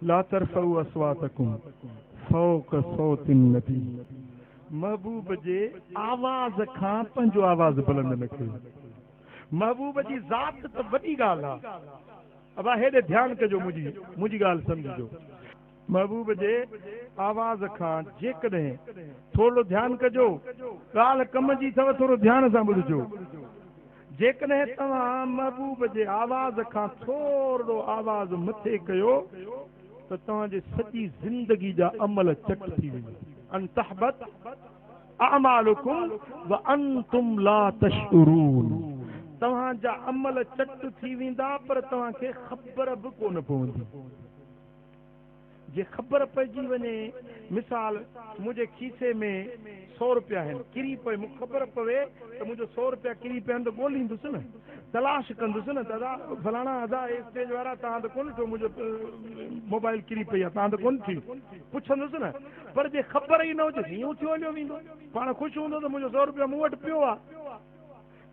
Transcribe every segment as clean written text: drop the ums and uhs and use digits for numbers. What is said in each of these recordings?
لا ترفعوا اصواتڪم فوق صوت النبي محبوب جي آواز کان پنهنجو آواز بلند نه ڪيو. محبوب جي ذات ته وڏي ڳالهه آ. ابا هيڏي ڌيان ڪجو منهنجي منهنجي ڳالهه سمجهجو. محبوب جي آواز کان جيڪڏهن ٿورڙو ڌيان ڪجو ڳالهه ڪم جي اٿو ٿورو ڌيان سان ٻڌجو. جيڪڏهن توهان محبوب جي آواز کان ٿورڙو آواز مٿي ڪيو ته توهان جي سڄي زندگي جا عمل چٽ ٿي ويندا. ان تحبط اعمالڪم وانتم لا تشعرون توهان جا عمل چٽ ٿي ويندا پر توهان کي خبر به ڪونه پوندي. جي خبر پئجي وڃي، مثال منهنجي کيسي ۾ سو روپيا آهن، ڪري پوي، مون کي خبر پوي ته منهنجو سو روپيا ڪري پيا آهن ته ڳوليندس نه، تلاش ڪندس نه ته ادا فلاڻا ادا هي اسٽيج وارا توهان ته ڪونه ڏٺو منهنجو موبائل ڪري پئي آهي توهان ته ڪونه ڏٺي، پڇندس نه، پر جي خبر ئي نه هجي ته ائين اٿيو هليو ويندو، پاڻ خوش هوندو ته منهنجو سو روپيا مون وٽ پيو آهي.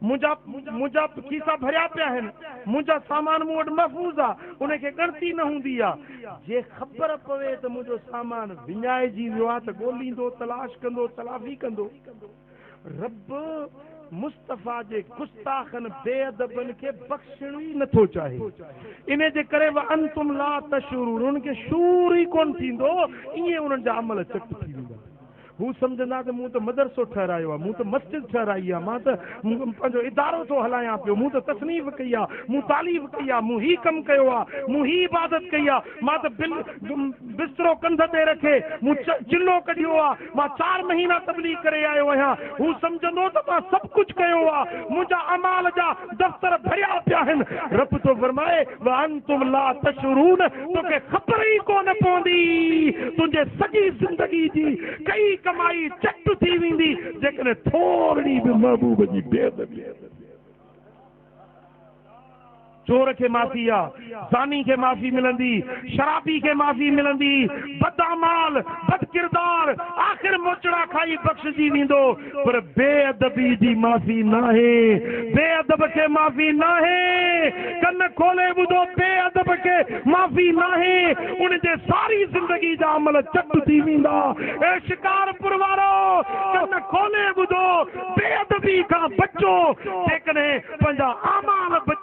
منهنجا منهنجا کيسا ڀريا پيا آهن، منهنجا سامان مون وٽ محفوظ آ، ان کي ڳڻتي نه هوندي آ. جي خبر پوي ته منهنجو سامان وڃائجي ويو آ ته ڳوليندو، تلاش ڪندو، تلافي ڪندو. رب مصطفيٰ جي گستاخن بي ادبن کي بخشڻ ئي نه ٿو چاهي. انهي جي ڪري وانتم لا تشعرون انهن کي شعور ئي ڪونه ٿيندو، ائين انهن جا عمل چٽ ٿي ويندا. هو سمجهندا ته مون ته مدرسو ٺهرايو آهي، مون ته مسجد ٺهرائي آهي، مان ته پنهنجو ادارو ٿو هلايان پيو، مون ته تصنيف ڪئي آهي، مون تاليف ڪئي آهي، مون هي ڪم ڪيو آهي، مون هي عبادت ڪئي آهي، مان ته بسترو ڪنڌ تي رکي مون چلو ڪڍيو آهي، مان چار مهينا تبليغ ڪري آيو آهيان. هو سمجهندو ته مان سڀ ڪجهه ڪيو آهي، منهنجا اعمال جا دفتر ڀريا پيا آهن. رب ٿو فرمائي، وانتم لا تشعرون توکي خبر ئي ڪونه پوندي، تنهنجي سڄي زندگي جي ڪئي ڪمائي چٽ ٿي ويندي، جيڪڏهن ٿورڙي به محبوب جي بي ادبي ٿي. چور کي معافي آ، زاني کي معافي ملندي، شرابي کي معافي ملندي، بداعمال، بدڪردار آخر موچڙا کائي بخشجي ويندو، پر بي ادبي جي معافي ناهي، بي ادب کي معافي ناهي، ڪن کولي ٻڌو بي ادب کي معافي ناهي، ان جي ساري زندگي جا عمل چٽ ٿي ويندا، اي شڪارپور وارو ڪن کولي ٻڌو بي ادبي کان بچو، جيڪڏهن پنهنجا اعمال بچ.